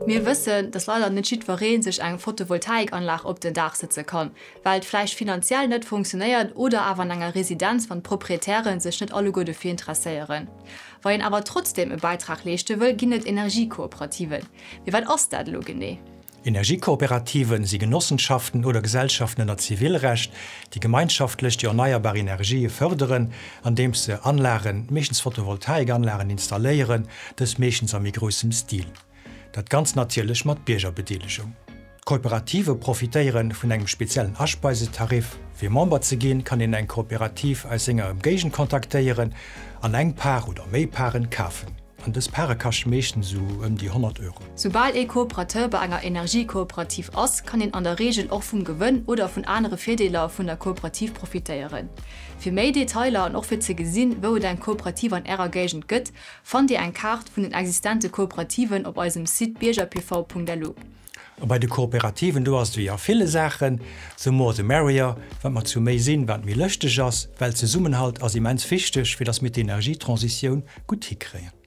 Mir wëssen, dass leider net jiddweree sech eng Photovoltaikanlag op den Daach sëtze kann, well et vläicht finanziell net funktionéiert oder awer an enger Residenz, wann d'Proprietären sech net alleguer dofir interesséieren. Wa een awer trotzdeem e Bäitrag leeschte wëll, ginn et Energiekooperativen. Mee wat ass dat elo genee? Energiekooperativen si Genossenschaften oder Gesellschaften ënner Zivilrecht, déi gemeinschaftlech déi erneierbar Energië fërderen, andeems se Anlagen, meeschtens Photovoltaikanlagen, installéieren, dës meeschtens a méi groussem Stil. Dat Ganzt natierlech mat Biergerbedeelegung. D'Kooperative profitéiere vun engem speziellen Aspeisetarif. Fir Member ze ginn, kann een eng Kooperativ aus senger Ëmgéigend kontaktéieren an eng Par oder méi Paren kafen. An dës Pare kaschte meeschtens esou ëm déi 100 Euro. Soubal ee Kooperateur bei enger Energiekooperativ ass, kann een an der Reegel och vum Gewënn oder vun anere Virdeeler vun der Kooperativ profitéieren. Fir méi Detailer an och fir ze gesinn, wou et eng Kooperativ an Ärer Géigend gëtt, fannt Dir eng Kaart vun den existente Kooperativen op eisem Site biergerpv.lu. A bei de Kooperativen, do ass et wéi a ville Saachen, the more the merrier, wat mer zu méi sinn, wat méi lëschteg ass, well Zesummenhalt ass immens wichteg, fir datt mir d'Energietransitioun gutt hikréien.